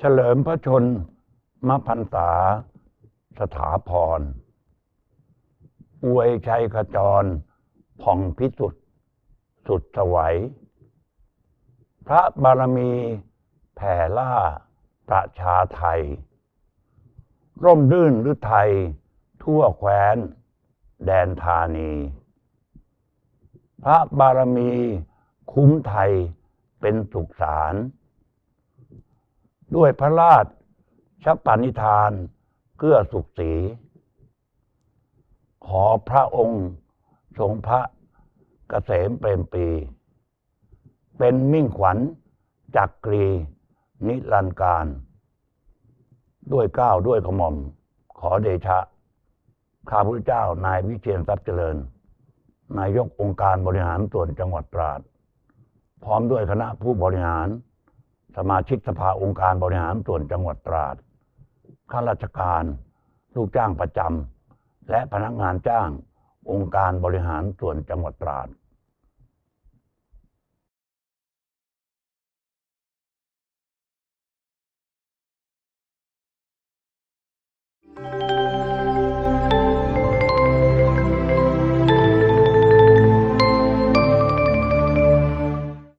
ສະເຫຼີມພະຊົນມະພັນສາສະຖາພອນ, ອວຍໄຊຂະຈອນຜ່ອງພິສຸດສຸດສະໄຫວ, ພະບາລະມີແຜ່ລ້າປະຊາໄທ, ຮົ່ມລື່ນລືໄທທົ່ວແຄວ້ນແດນທານີ, ພະບາລະມີຄຸ້ມໄທເປັນສຸກສານ, ດ້ວຍພະລາຊະປະນິທານເກື້ອສຸກສີ, ຂໍພະອົງຊົງພະກະເສມເປຣມປີ, ເປັນມິ່ງຂວັນຈັກກຣີນິລັນການ. ດ້ວຍເກົ້າດ້ວຍກະໝ່ອມ ຂໍເດຊະ ຂ້າພະເຈົ້າ ນາຍວິເຊຍນ ຊັບຈະເລີນ, ນາຍົກອົງການບໍລິຫານສ່ວນຈັງຫວັດຕາດ, ພ້ອມດ້ວຍຄະນະຜູ້ບໍລິຫານ, ສະມາຊິກສະພາອົງການບໍລິຫານສ່ວນຈັງຫວັດຕາດ, ຂ້າລາຊະການ, ລູກຈ້າງປະຈຳ ແລະ ພະນັກງານຈ້າງອົງການບໍລິຫານສ່ວນຈັງຫວັດຕາດ.